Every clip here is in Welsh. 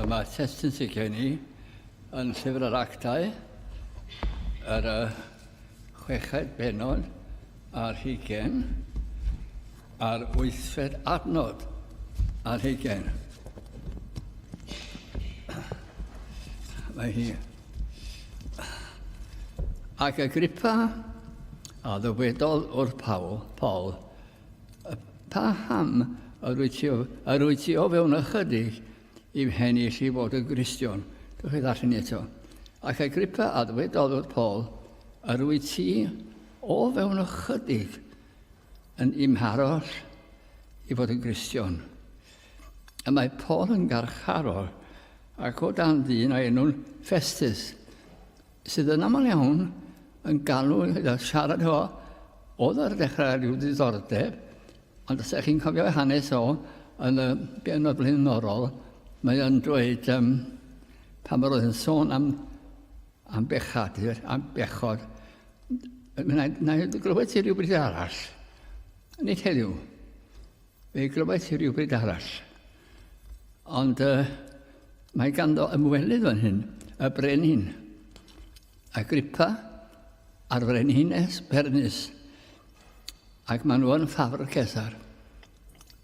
Mae'r testun sydd gen i yn Llyfr yr Actau, yr chweched bennod ar hugain, a'r wythfed adnod ar hugain. Mae hi. Ac Agrippa a ddywedodd wrth Paul, Paul, Paham yr wyt ti, yr wyt ti o fewn ychydig i'm hennill i fod yn Gristion? Dewch i ddarllen eto. Ac Agrippa a ddywedodd wrth Paul, yr wyt ti o fewn ychydig yn imharos i fod yn Gristion. Y mae Paul yn garcharor ac o dan ddyn o'i enw'n Festus, sydd yn aml iawn yn galw a siarad efo, oedd ar ddechrau rhyw ddiddordeb, ond os ydych chi'n cofio hanes o yn y bennod blaenorol, mae o'n dweud um, pan yr oedd yn sôn am, am bechadur, am bechod, na, na i glywed ti rhywbryd arall, nid heddiw, fe glywed ti rhywbryd arall. Ond uh, mae ganddo ymwelydd fan hyn, y brenin. Agrippa a'r frenhines Bernis. Ac maen nhw yn ffafr Cesar.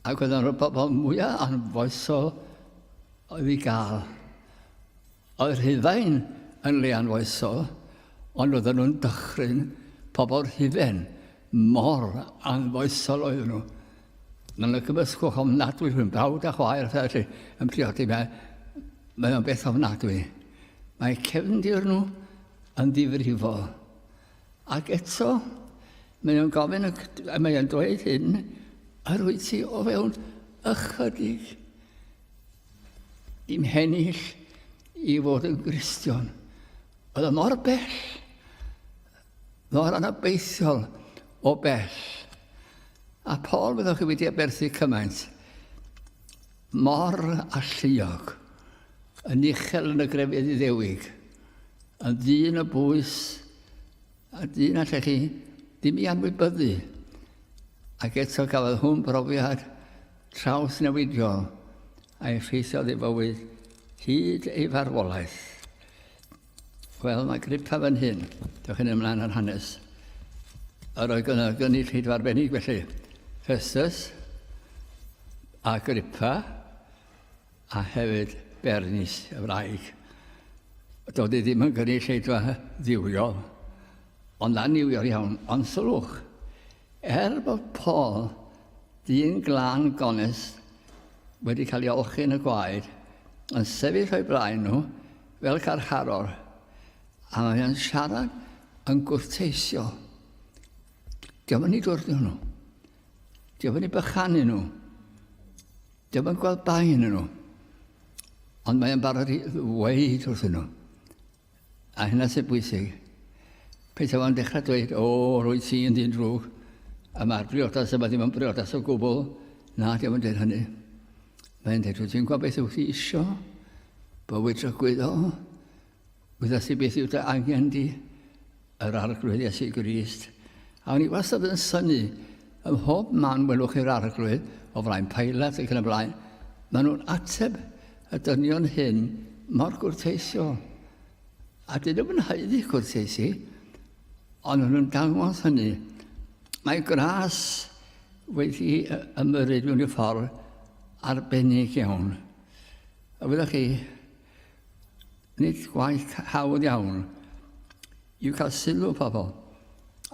Ac oedden nhw'r bobl mwyaf anfoesol oedd i gael. Oedd Rhufain yn le anfoesol, ond oedden nhw'n dychryn pobl Rhufain, mor anfoesol oedden nhw. Mae yna gymysgwch ofnadwy rhwng brawd a chwaer a felly yn priodi. Mae, mae o'n beth ofnadwy. Mae cefndir nhw yn ddifrifol. Ac eto, mae o'n gofyn, mae o'n dweud hyn, yr wyt ti o fewn ychydig i'm hennill i fod yn Gristion. Oedd o mor bell, mor anobeithiol o bell. A Paul, byddwch chi wedi aberthu cymaint, mor alluog, yn uchel yn y grefydd Iddewig, yn ddyn o bwys, a dyn allech chi ddim i anwybyddu. Ac eto gafodd hwn brofiad trawsnewidiol a effeithiodd ei fywyd hyd ei farwolaeth. Wel, mae Grippa fan hyn. Dewch yn ymlaen ar hanes. Yr oedd gyda gynulleidfa arbennig felly. Festus a Grippa a hefyd Bernice y wraig. Doedd hi ddim yn gynulleidfa ddiwiol, ond annuwiol iawn. Ond sylwch, Er bod Paul, dyn glân gonest, wedi cael ei olchi yn y gwaed, yn sefyll o'u blaen nhw fel carcharor, a mae o'n siarad yn gwrteisio. Diolch yn ei dwrdio nhw. Diolch yn ei bychanu nhw. Diolch yn gweld bai yn nhw. Ond mae'n barod i ddweud wrthyn nhw. A hynna sy'n bwysig. Petai fo'n dechrau dweud, o, rwyt ti yn ddyn drwg, a mae'r briodas yma ddim yn briodas o gwbl. Na, diolch yn dweud hynny. Mae'n dweud, wyt ti'n gwybod beth wyt ti isio? Bywyd dragwyddol? Wyddas ti beth yw dy angen di? Yr Arglwydd Iesu Grist. A o'n i wastad yn synnu, ym mhob man welwch chi'r Arglwydd, o flaen Pilate ac yn y blaen, maen nhw'n ateb y dynion hyn mor gwrteisiol. A dyn nhw'n haeddu cwrteisi, ond nhw'n dangos hynny. Mae gras wedi ymyrryd mewn i ffordd arbennig iawn. A wyddoch chi, nid gwaith hawdd iawn yw cael sylw pobl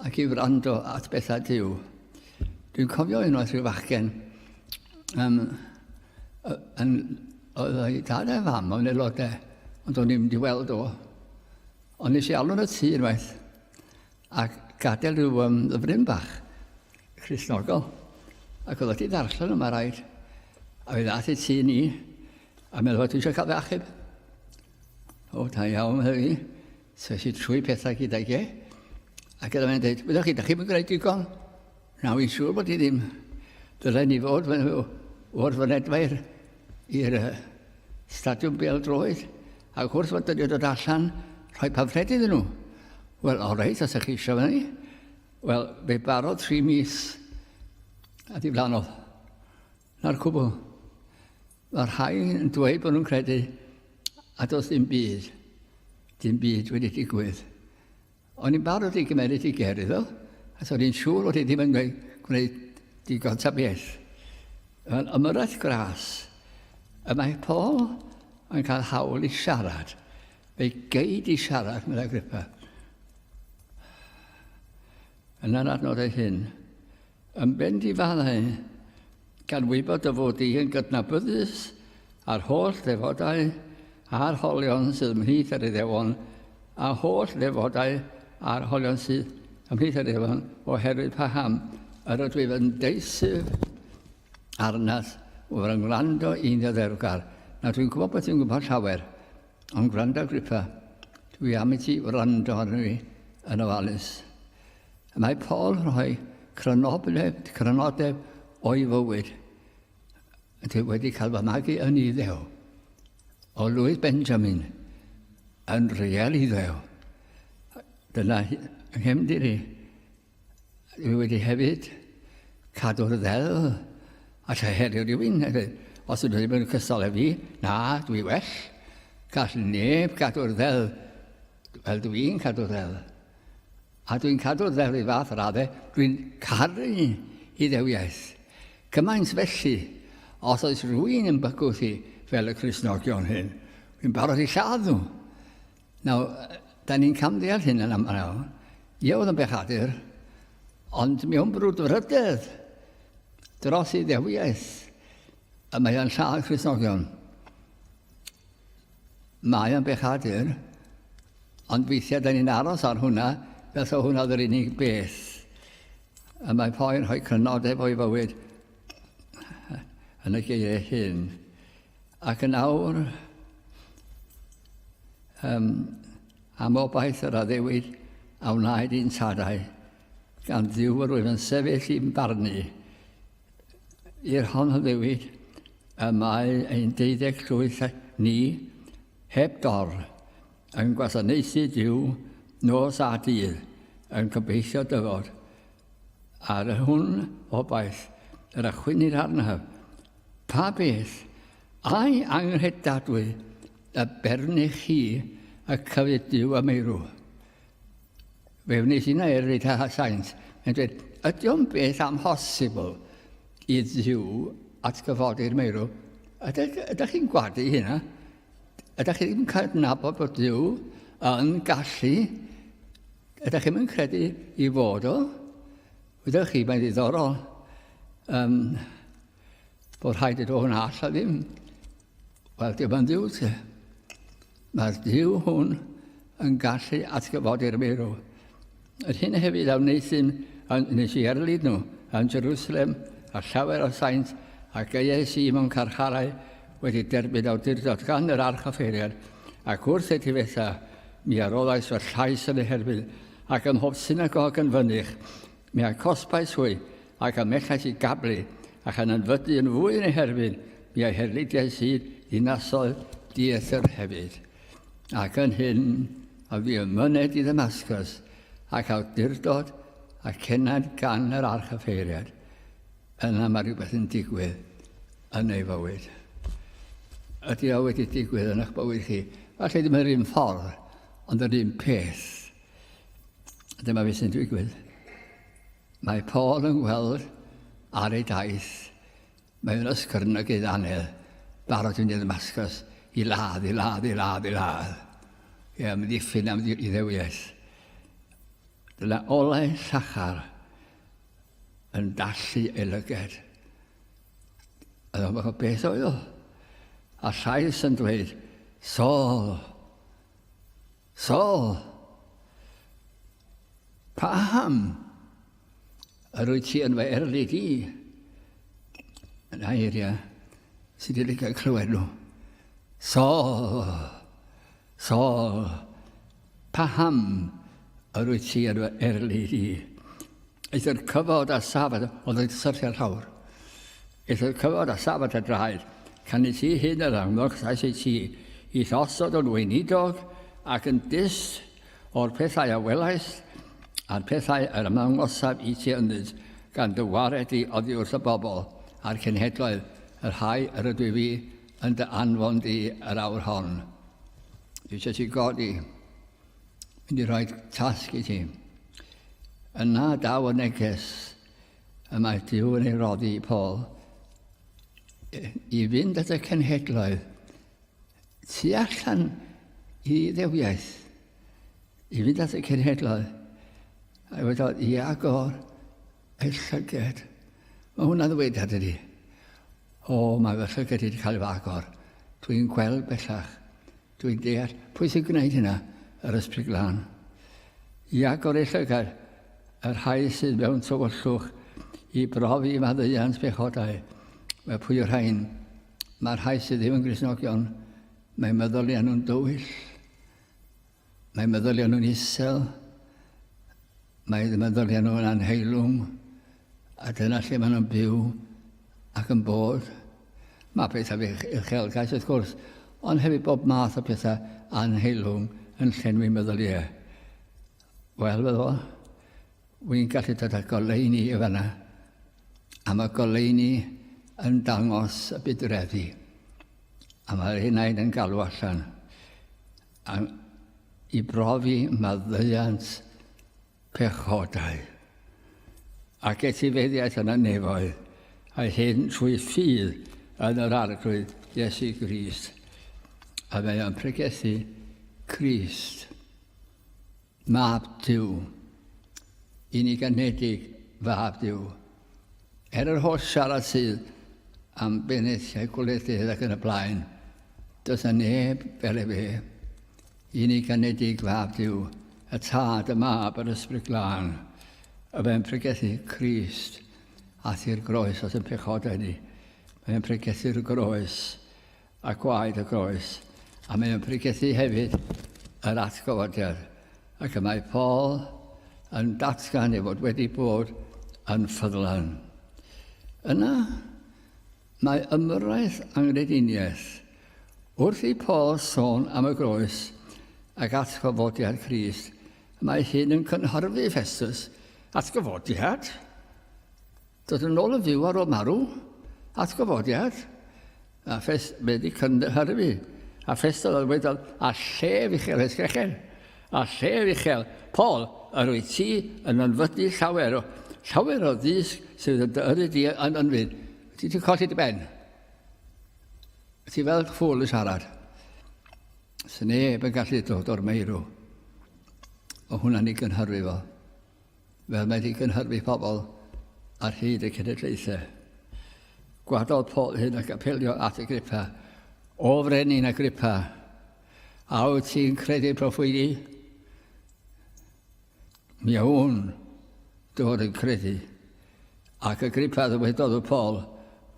ac i wrando at bethau Duw. Dwi'n cofio unwaith rhyw fachgen um, yn, oedd ei dad a'i fam o'n aelodau, ond o'n i'n mynd i weld o. Ond nes i alw yn y tŷ unwaith ac gadael rhyw um, lyfryn bach Cristnogol. Ac oedd wedi ddarllen yma rhaid. A fe ddaeth i tŷ ni a meddwl, dwi eisiau cael fy achub. O, da iawn, meddwl fi. So es i trwy pethau gydag e, ac gyda fe'n dweud, wyddoch chi, da chi'n gwneud digon? Na, wy'n siŵr bod i ddim. Dylen ni fod o'r fynedfa i'r i'r stadiwm bêl droed, ac wrth fod dynion dod allan, rhoi pamffledi iddyn nhw. Wel, o reit, os ydych chi eisiau fyny. Wel, fe barodd tri mis a diflannodd. Na'r cwbl. Mae rhai yn dweud bod nhw'n credu. A does dim byd, dim byd wedi digwydd. O'n i'n barod i gymeryd i ger iddo, a so i'n siŵr fod i ddim yn gwneud digon ta beth. Yn ymyrraeth gras, y mae Paul yn cael hawl i siarad. Fe geid i siarad, meddai Agrippa. Yn yr adnodau hyn, yn bendifaddau, gan wybod dy fod di yn gydnabyddus â'r holl ddefodau a'r holion sydd ymhlith yr Iddewon, a holl ddefodau a'r holion sydd ymhlith yr Iddewon, oherwydd paham yr ydw i yn deisyf arnat wrth yn gwrando i'n ddioddefgar. Nawr dwi'n gwybod bod ti'n gwybod llawer, ond gwrando Agrippa, dwi am i ti wrando arno fi yn ofalus. Mae Paul yn rhoi crynodeb, crynodeb o'i fywyd. Dwi wedi cael fy magu yn Iddew, o lwyth Benjamin, yn real Iddew. Dyna yng nghefndir i. Dwi wedi hefyd cadw'r ddeddf, a lle herio rhywun, os ydw ddim yn cystal â fi, na, dwi well. Gall neb gadw'r ddeddf fel dwi'n cadw'r ddeddf. A dwi'n cadw'r ddeddf i fath raddau, dwi'n caru Iddewiaeth. Cymaint felly, os oes rhywun yn bygwth i fel y Cristnogion hyn, dwi'n barod i lladd nhw. Nawr, da ni'n camddeall hyn yn aml iawn. Ie, oedd yn bechadur, ond mewn brwdfrydedd dros Iddewiaeth, y mae o'n lladd Cristnogion. Mae o'n bechadur, ond weithiau da ni'n aros ar hwnna fel sa hwnna oedd yr unig beth. A mae poen rhoi crynodeb o'i fywyd yn y geiriau hyn. Ac yn awr, um, am obaith yr addewid a wnaed i'n tadau, gan Dduw yr wyf yn sefyll i'n barnu, I'r hon addewid y mae ein deuddeg llwyth ni, heb dor, yn gwasanaethu Duw nos a dydd, yn gobeithio dyfod. Ar yr hwn obaith yr achwynir arnaf, pa beth, ai anghredadwy y bernych chi y cyfyd Duw a meirw? Fe wnes i na erlid a saint. Mae'n dweud, ydy o'n beth amhosibl i Dduw atgyfodi'r meirw? Ydych, ydych chi'n gwadu hynna? Ydych chi ddim yn cydnabod bod Duw yn gallu? Ydych chi'n mynd credu i fod o? Wyddoch chi, mae'n ddiddorol um, bod rhaid iddo hwn all a ddim. Wel, dim ond Duw te. Mae'r Duw hwn yn gallu atgyfodi'r meirw. Yr hyn hefyd a wnaethum, nes i erlid nhw yn Jerusalem a llawer o saint a geiais i mewn carcharau wedi derbyn awdurdod gan yr archoffeiriad, ac wrth eu difetha, mi a roddais fy llais yn eu herbyn, ac ym mhob synagog yn fynych, Mi a cosbais hwy, ac a mechais i gablu, a chan ynfydu yn fwy yn eu herbyn, mi a herlidiais hyd ddinasoedd dieithr hefyd. Ac yn hyn a fi yn myned i Ddamascus, ac awdurdod a cennad gan yr archoffeiriad. Yna mae rhywbeth yn digwydd yn ei fywyd. Ydy o wedi digwydd yn eich bywyd chi? Falle ddim yr un ffordd, ond yr un peth. A dyma beth sy'n digwydd. Mae Paul yn gweld ar ei daith, mae o'n ysgyrnygu ddannedd, barod i fynd i Ddamascus i ladd, i ladd, i ladd, i ladd. I amddiffyn am Iddewiaeth. Dyna olau llachar yn dallu ei lyged. A dyma beth oedd o. A llais yn dweud, Saul, Saul, paham yr wyt ti yn fy erlid i? Yn eiriau sydd wedi cael clywed nhw. Saul, Saul, paham yr wyt ti yn fy erlid i? Eithr cyfod a safod oedd yn syrthio llawr. Eithr cyfod a safod a draed, canys i hyn yr ymddangosais i ti, i'th osod yn weinidog ac yn dyst o'r pethau a welaist, a'r pethau yr ymddangosaf i ti ynddynt, gan dy wared di oddi wrth y bobl a'r cenhedloedd, y rhai yr ydwyf fi yn dy anfon di yr awr hon. Dwi eisiau ti godi. Mynd i rhoi tasg i ti. Yna daw y neges y mae Duw yn ei roddi i Paul i fynd at y cenhedloedd tu allan i ddewiaeth, i fynd at y cenhedloedd, a wedodd i agor ei llyged. Mae hwnna'n ddweud ydy. O, mae fy llyged wedi cael ei agor. Dwi'n gweld bellach. Dwi'n deall. Pwy sy'n gwneud hynna? Yr Ysbryd Glân. I agor ei llygad, y rhai sydd mewn tywyllwch, i brofi maddeuant pechodau. Mae pwy yw'r rhain? Mae'r rhai sydd ddim yn Gristnogion, mae meddyliau nhw'n dywyll, mae meddyliau nhw'n isel, mae meddyliau nhw'n anheilwng, a dyna lle maen nhw'n byw ac yn bod. Mae pethau uchelgais wrth gwrs, ond hefyd bob math o pethau anheilwng yn llenwi meddyliau. Wel, fyddo, wy'n gallu dod â goleuni i fanna, a mae goleuni yn dangos y budreddi, a mae'r enaid yn galw allan a, i brofi maddeuant pechodau ac etifeddiaeth yn y nefoedd, a hyn trwy ffydd yn yr Arglwydd Iesu Grist. A mae o'n pregethu Crist. Mab Duw, uniganedig Fab Duw. Er yr holl siarad sydd am benaethiaid gwledydd ac yn y blaen, does na neb fel efe, uniganedig Fab Duw, y Tad, y Mab, yr Ysbryd Glân, y fe'n pregethu Crist a thi'r groes os yn pechodau ni. Mae'n pregethu'r groes a gwaed y groes, a mae o'n pregethu hefyd yr atgyfodiad. Ac y mae Paul yn datgan ei fod wedi bod yn ffyddlon. Yna, mae ymyrraeth angrediniaeth. Wrth i Paul sôn am y groes ac atgyfodiad Crist, mae hyn yn cynhyrfu Festus. Atgyfodiad? Dod yn ôl yn fyw ar ôl marw, atgyfodiad, a ffes, mae wedi cynhyrfu, a Ffestos a ddywedodd, a llef uchel esgrechen, a llef uchel, Paul, yr wyt ti yn ynfydu llawer o, llawer o ddysg sydd yn dy yrru di yn ynfyd. Ti wedi colli dy ben. Ti fel ffwl yn siarad. Sneb yn gallu dod o'r meirw. O hwnna'n ei gynhyrfu fo. fel mae wedi cynhyrfu pobl ar hyd y cenedlaethau. Gwadodd Paul hyn ac apelio at Agrippa, O frenin Agrippa, a wyt ti'n credu'r proffwydi? Mi a wn dy fod yn credu. Ac Agrippa ddywedodd wrth Paul,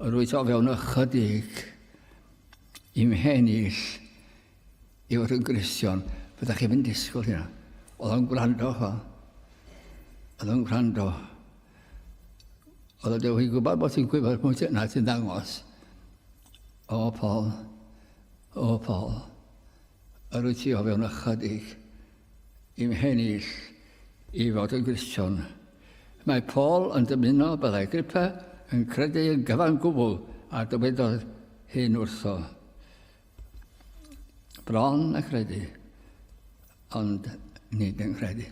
yr wyt o fewn ychydig i'm hennill i fod yn Gristion, fyddech chi'm yn disgwyl hynna. Oedd o'n gwrando, chwa. Oedd o'n gwrando. Oedd o'n dweud, gwybod bod ti'n gwybod pwy ti'n na ti'n ddangos. O, Paul. O, Paul. Yr wyt ti o fewn ychydig i'm hennill i fod yn Gristion. Mae Paul yn dymuno byddai Agrippa yn credu yn gyfan gwbl a dywedodd hyn wrtho. Bron a credu, ond nid yn credu.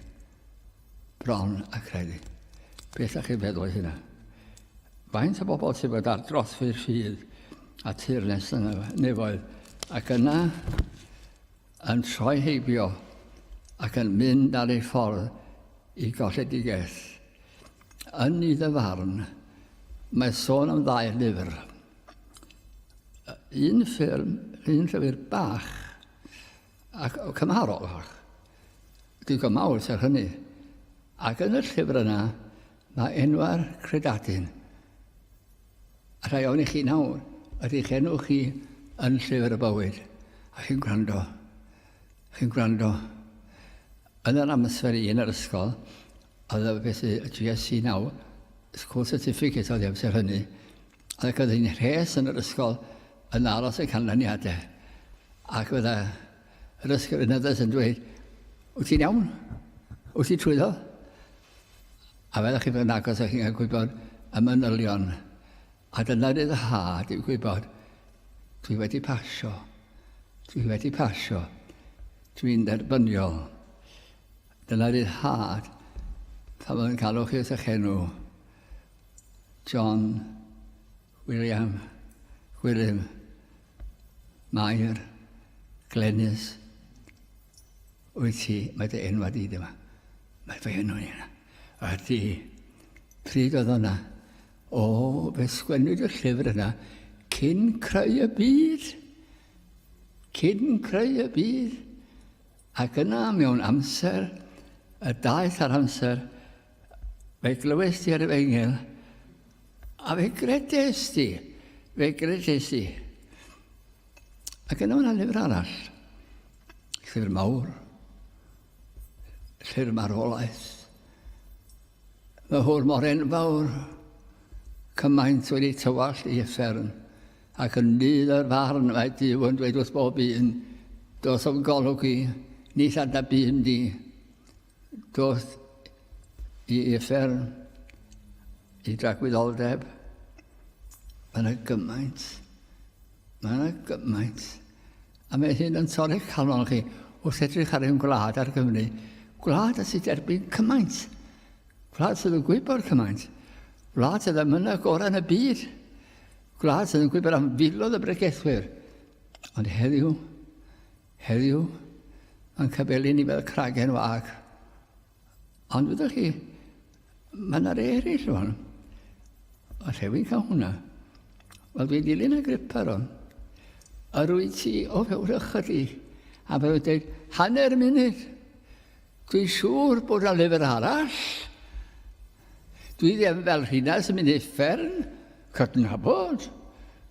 Bron a credu. Beth ydych chi'n feddwl hynna? Faint o bobl sydd wedi ar drothwy'r ffydd a teyrnas yn y nefoedd ac yna yn troi heibio ac yn mynd ar ei ffordd i golledigaeth. Yn ei ddyfarn, mae sôn am ddau lyfr. Un ffilm, un llyfr bach, ac cymharol fach, digon mawr serch hynny. Ac yn y llyfr yna, mae enwau'r credadun. A rhai ofyn i chi nawr, ydych enw chi yn llyfr y bywyd? A chi'n gwrando. Chi'n gwrando. Yn yr amser i yn yr ysgol, oedd y beth y GSC 9, School Certificate oedd amser hynny, Ac oedd hi'n rhes yn yr ysgol yn aros y canlyniadau. Ac fydda yr ysgrifenyddes yn dweud, wyt ti'n iawn? Wyt ti'n trwyddo? A fel chi'n fod yn agos a chi'n cael gwybod y manylion. A dyna ryddhad i'w gwybod, dwi wedi pasio. Dwi wedi pasio. Dwi'n dderbyniol. Dyna ryddhad pan fydd yn galw chi wrth eich enw. John, William, Gwilym, Mair, Glenys. Wyt ti, mae dy enw di dyma. Mae fy enw i yna. Ydy. Pryd oedd o'na? O, fe sgwennwyd y llyfr yna cyn creu y byd. Cyn creu y byd. Ac yna mewn amser, y daeth ar amser, fe glywes di ar y efengyl, a fe gredes di, fe gredes di. Ac yna mae yna lyfr arall, llyfr mawr, llyfr marwolaeth. Mae hwn mor enfawr, cymaint wedi tywallt i uffern, ac yn nydd yr farn mae Duw yn dweud wrth bob un, dos o'm golwg i, ni adnabûm di, dos i uffern, i dragwyddoldeb. Mae yna gymaint, mae yna gymaint. A mae hyn yn torri'ch calon chi wrth edrych ar ein gwlad ar Gymru. Gwlad sydd derbyn cymaint. Gwlad sydd yn gwybod cymaint. Gwlad sydd yn mynd gorau yn y byd. Gwlad sydd yn gwybod am filoedd y bregethwyr. Ond heddiw, heddiw, mae'n cyfelu ni fel cragen wag. Ond wyddoch chi, mae yna rei eraill rwan. A lle wy'n cael hwnna? Wel, dwi'n dilyn Agrippa rwan. A rwy ti o fewn ychydig. A fe wedi dweud, hanner munud. Dwi'n siŵr bod yna lyfr arall. Dwi ddim fel rhina sy'n mynd i uffern, cydnabod.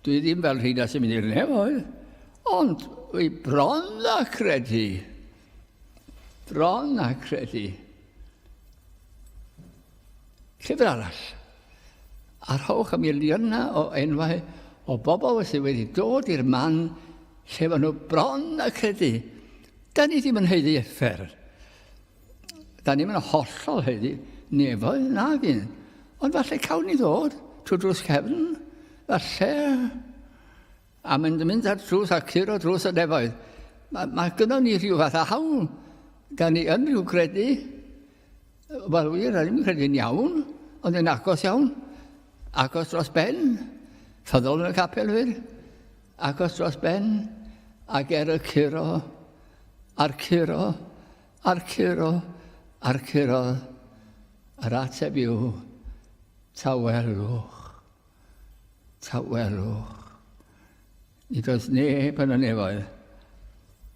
Dwi ddim fel rhina sy'n mynd i'r nefoedd. Ond wy bron a credu. Bron a credu. Llyfr arall. A rhowch y miliynau o enwau o bobl sydd wedi dod i'r man lle maen nhw bron a credu. Da ni ddim yn haeddu effer. Da ni'n yn hollol haeddu nefoedd nag un. Ond falle cawn ni ddod trwy drws cefn. Falle A mynd, mynd ar drws a curo drws y nefoedd. Mae, mae gynnon ni rhyw fath o hawl. Da ni yn rhyw credu. Wel, wir, da ni'n credu'n iawn, ond yn agos iawn. Agos dros ben. Ffyddol yn y capel wir. Agos dros ben. Ac er y curo, a'r curo, a'r curo, a'r curo, yr ateb yw tawelwch. Tawelwch. Nid oes neb yn y nefoedd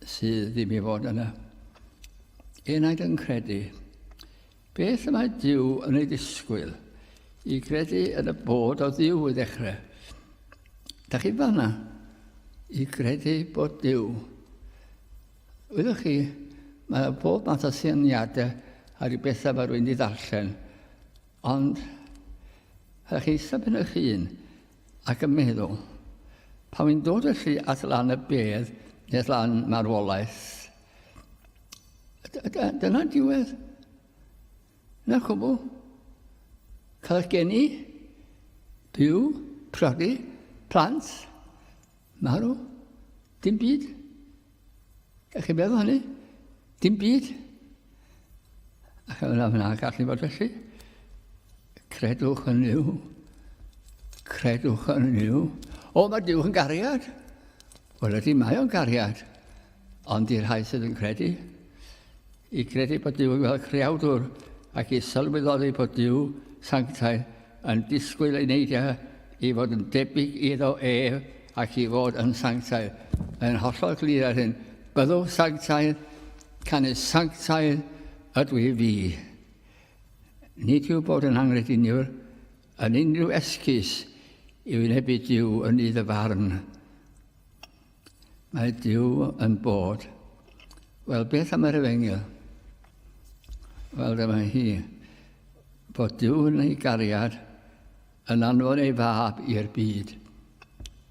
sydd ddim i fod yna. Enaid yn credu. Beth y mae Duw yn ei ddisgwyl? I gredu yn y bod o Dduw i ddechrau. Da chi fanna? I gredu bod Duw. Wyddoch chi, mae bob math o syniadau a rhyw bethau mae rwy'n ei ddarllen. Ond, rhaid chi eistedd pen eich hun ac yn meddwl, pan wy'n dod felly at lan y bedd neu at lan marwolaeth, dyna diwedd. Na cwbl. Cael eich geni, byw, priodi, plant, marw, dim byd. Ydych chi'n meddwl hynny? Dim byd. Ac yna fyna gallu fod felly. Credwch yn Nuw. Credwch yn Nuw. O, mae Duw yn gariad. Wel, ydy, mae o'n gariad. Ond i'r rhai sydd yn credu, i gredu bod Duw yn fel creawdwr ac i sylweddoli bod Duw sanctaidd yn disgwyl ei neidiau i fod yn debyg iddo ef ac i fod yn sanctaidd. Mae'n hollol glir ar hyn. Byddwch sanctaidd, canys sanctaidd ydw i fi. Nid yw bod yn anghrediniwr yn unrhyw esgus i wynebu Duw yn nydd y farn. Mae Duw yn bod. Wel, beth am yr efengyl? Wel, dyma hi. Bod Duw yn ei gariad yn anfon ei fab i'r byd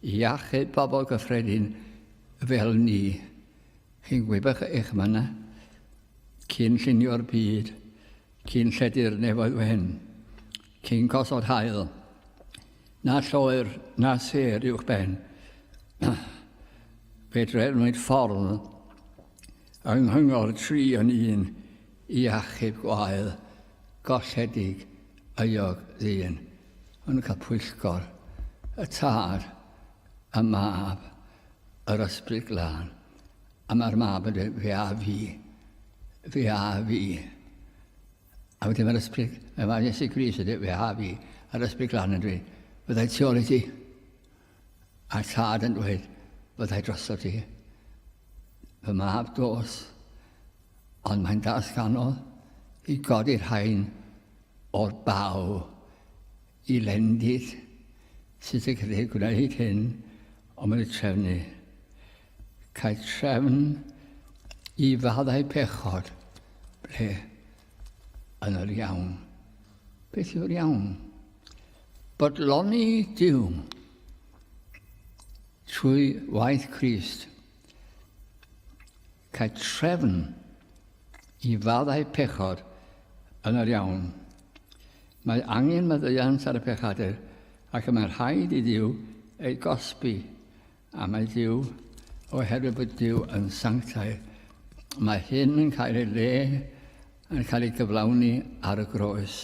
i achub pobl gyffredin fel ni. Chi'n gwybod eich manna cyn llunio'r byd, cyn lledu'r nefoedd wen, cyn gosod haul, na lloer, na sêr uwch ben. Fe drefnwyd ffordd. yng nghyngor tri yn un i achub gwael golledig euog ddyn. Maen nhw'n cael pwyllgor, y Tad, y Mab, yr Ysbryd Glân. A mae'r Mab yn dweud, fe a fi, fe a fi. A wedyn mae'r Ysbryd, mae Iesu Grist yn dweud, fe a fi, a'r Ysbryd Glân yn dweud, byddai tu ôl i ti. A'r Tad yn dweud, byddai drosto ti. Fy mab dos, ond mae'n dasg anodd i godi'r rhain o'r baw i lendid sut y gellir gwneud hyn, ond mae'n trefnu. Cael trefn i faddau pechod ble yn yr iawn. Beth yw'r iawn? Bodloni Duw trwy waith Crist. Cael trefn i faddau pechod yn yr iawn. Mae angen maddeuant ar y pechadur ac y mae rhaid i Dduw ei gosbi. A mae Duw, oherwydd bod Duw yn sanctaidd, mae hyn yn cael ei le yn cael ei gyflawni ar y groes.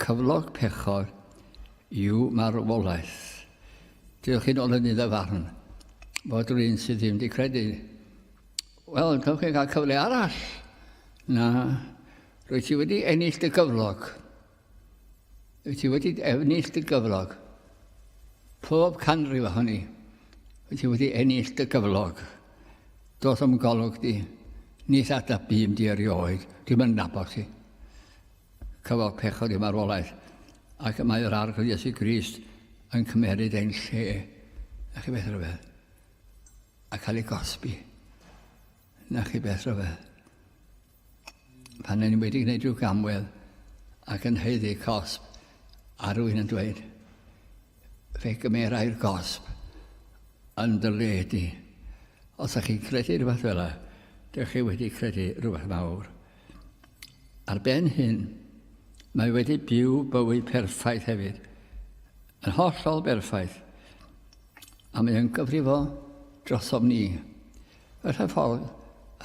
Cyflog pechod yw marwolaeth. Diolch i'n ôl yn iddo farn fod rhywun sydd ddim wedi credu. Wel, dewch chi gael cyfle arall. Na, rwyt ti wedi ennill dy gyflog. Wyt ti wedi ennill dy gyflog? Pob canrif ohoni, wyt ti wedi ennill dy gyflog. Dos o'm golwg di, nis adaf bûm di erioed, dwi'm yn nabod ti. Cyflog pechod yw marwolaeth, ac y mae yr Arglwydd Iesu Grist yn cymeryd ein lle. Na chi beth rhyfedd. A cael ei gosbi. Na chi beth rhyfedd. Pan yn wedi gwneud rhyw gamwedd ac yn haeddu cosb, a rhywun yn dweud, fe gymerai'r gosb yn dy le di. Os ydych chi'n credu rhywbeth fel yna, dych chi wedi credu rhywbeth mawr. Ar ben hyn, mae wedi byw bywyd perffaith hefyd, yn hollol berffaith, a mae o'n gyfrifol drosom ni. Felly ffordd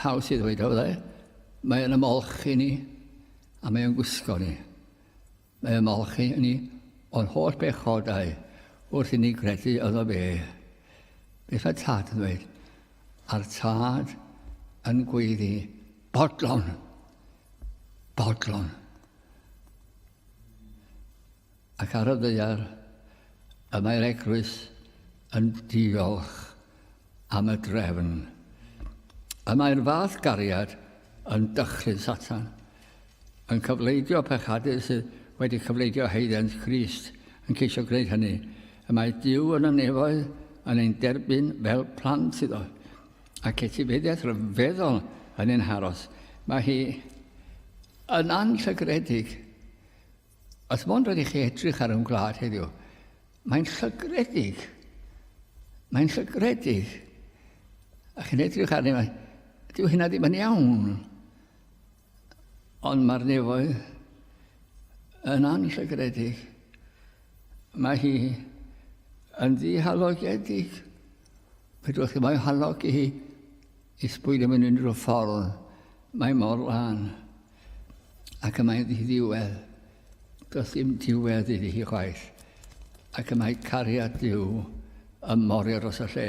haws i ddweud o fydde, mae yn ymolchi ni a mae o'n gwisgo ni. Mae ymolchi ni o'n holl bechodau wrth i ni gredu ynddo fe. Beth mae tad yn dweud? A'r tad yn gweiddi, bodlon, bodlon. Ac ar y ddaear y mae'r eglwys yn diolch am y drefn. Y mae'r fath gariad yn dychryn Satan, yn cyfleidio pechadur sydd wedi cyfleidio haeddiant Crist yn ceisio gwneud hynny. Y mae Duw yn y nefoedd yn ein derbyn fel plant iddo, ac etifeddiaeth ryfeddol yn ein haros. Mae hi yn anllygredig. Os mond rhaid i chi edrych ar ein gwlad heddiw, mae'n llygredig. Mae'n llygredig. A chi'n edrych arni, mae, dyw hynna ddim yn iawn. Ond mae'r nefoedd yn anllygredig. Mae hi yn ddihalogedig. Fedrwch chi mo'i halogi hi i sbwylio mewn unrhyw ffordd. Mae mor lân. Ac y mae'n ddiddiwedd. Does dim diwedd iddi hi chwaith. Ac y mae cariad Duw yn morio dros y lle.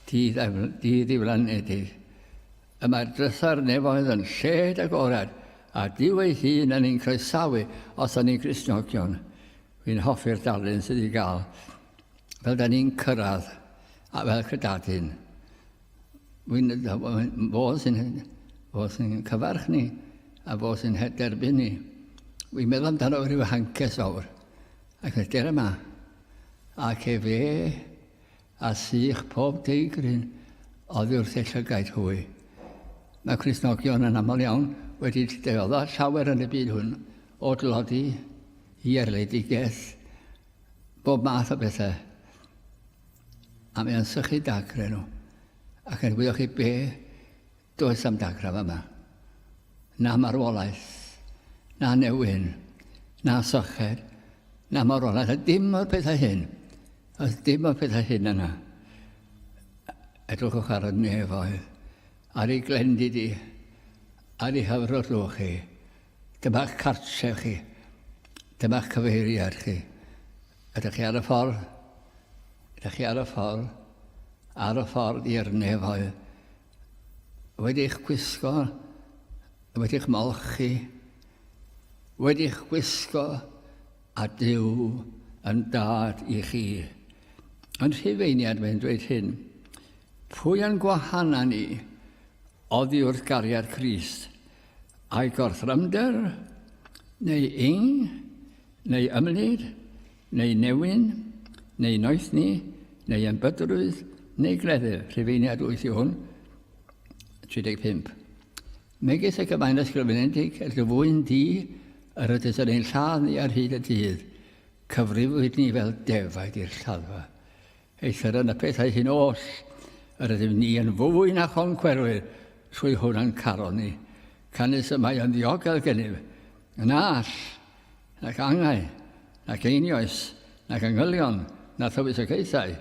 Dydd, dydd i flanedig. Y mae'r drysau'r nefoedd yn lled agored, a Duw ei hun yn ein croesawu os ydyn ni'n Gristnogion. Fi'n hoffi'r darlun sydd i gael. Fel da ni'n cyrraedd, a fel credadun. Fo sy'n fo sy'n cyfarch ni a fo sy'n derbyn ni. Wi'n meddwl amdano rhyw hances fawr. Ac yn der yma. Ac efe a sych pob deigryn oddi wrth eu llygaid hwy. Mae Cristnogion yn aml iawn wedi dioddef llawer yn y byd hwn o dlodi i erledigaeth, bob math o bethau. A mae o'n sychu dagre nhw. Ac yn gwybod chi be, does am dagra yma. Na marwolaeth, na newyn, na syched, na marwolaeth, a dim o'r pethau hyn. A dim o'r pethau hyn yna. Edrychwch ar y nefoedd. ar ei glendid hi, ar ei hyfrydwch hi. Dyma'ch cartref chi. Dyma'ch cyfeiriad chi. Ydych chi ar y ffordd? Ydych chi ar y ffordd? Ar y ffordd i'r nefoedd. Wedi'ch gwisgo, wedi'ch molchi, wedi'ch gwisgo a Duw yn dad i chi. Yn Rhufeiniad mae'n dweud hyn, pwy a'n gwahana ni oddi wrth gariad Crist? Ai gorthrymder, neu ing, neu ymlid, neu newyn, neu noethni, neu enbydrwydd, neu gleddyf. Rhufeiniad 8 yw hwn, 35. Megis y cymaint ysgrifenedig, er dy fwyn di, yr ydys yn ein lladd ni ar hyd y dydd, cyfrifwyd ni fel defaid i'r lladdfa. Eithr yn y pethau hyn oll, yr ydym ni yn fwy na choncwerwyr trwy hwn a'n carodd ni. Canys y mae yn ddiogel gennyf, na all, nac angau, nac einioes, nac angylion, na thywysogaethau,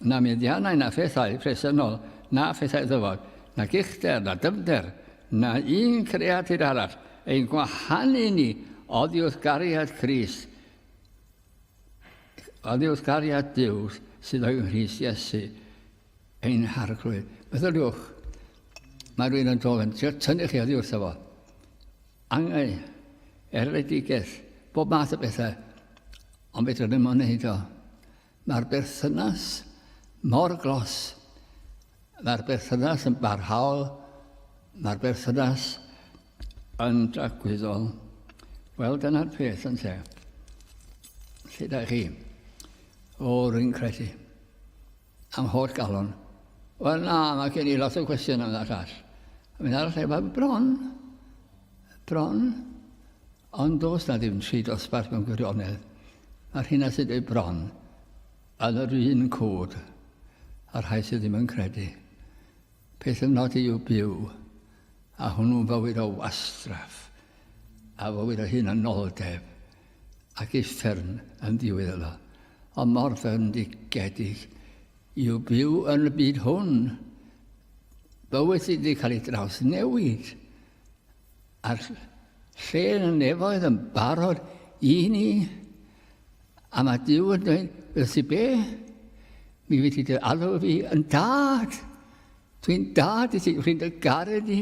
na meddiannau, na phethau presennol, na phethau ddyfod, nac uchder, na dyfnder, na un creadur arall, ein gwahanu ni oddi wrth gariad Crist, Oddi wrth gariad Duw sydd yng Nghrist Iesu, ein Harglwydd. Meddyliwch, mae rhywun yn dod yn trio tynnu chi oddi wrtho fo. Angau, erledigaeth, bob math o bethau, ond fedrwn ddim ond wneud o. Mae'r berthynas mor glos. Mae'r berthynas yn barhaol. Mae'r berthynas yn dragwyddol. Wel, dyna'r peth yn lle. Lle da chi? O, rwy'n credu. Am holl galon. Wel, na, mae gen i lot o gwestiynau am llall. A mynd arall, efo bron. Bron. Ond does na ddim tri dosbarth mewn gwirionedd. Mae'r hynna sy'n dweud bron yn yr un cwd a'r rhai sydd ddim yn credu. Peth yn nodi yw byw, a hwnnw'n fywyd o wastraff, a fywyd o hunanoldeb, ac uffern yn ddiwedd iddo. Ond mor fendigedig yw byw yn y byd hwn, bywyd sydd wedi cael ei drawsnewid, A'r lle yn y nefoedd yn barod i ni. A mae Duw yn dweud, fel ti be? Mi fydd ti dy alw fi yn dad. Dwi'n dad i ti, dwi'n dy garu di.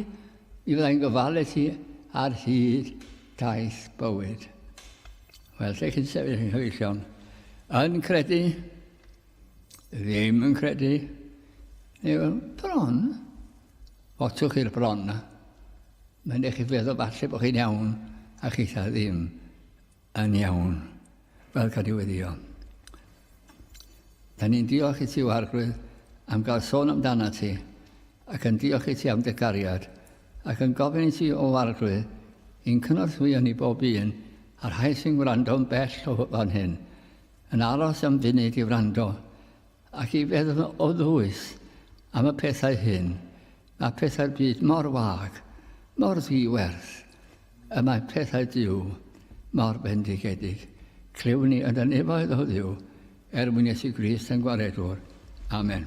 Mi fyddai'n gofalu ti ar hyd daith bywyd. Wel, lle chi'n sefyll yn nghyfeillion? Yn credu, ddim yn credu, neu bron, Watwch i'r bron na. Mae'n eich chi feddwl falle bod chi'n iawn a chitha ddim yn iawn. Fel cael ei weddio. Da ni'n diolch i ti, Arglwydd, am gael sôn amdano ti, ac yn diolch i ti am dy gariad, ac yn gofyn i ti, o Arglwydd, i'n cynorthwyo ni bob un, a'r rhai sy'n gwrando'n bell o fan hyn, yn aros am funud i wrando, Ac i feddwl o ddwys am y pethau hyn, mae pethau'r byd mor wag, mor ddi-werth, y mae pethau Duw mor bendigedig. Clywn ni yn y nefoedd o Dduw, er mwyn Iesu Grist ein Gwaredwr. Amen.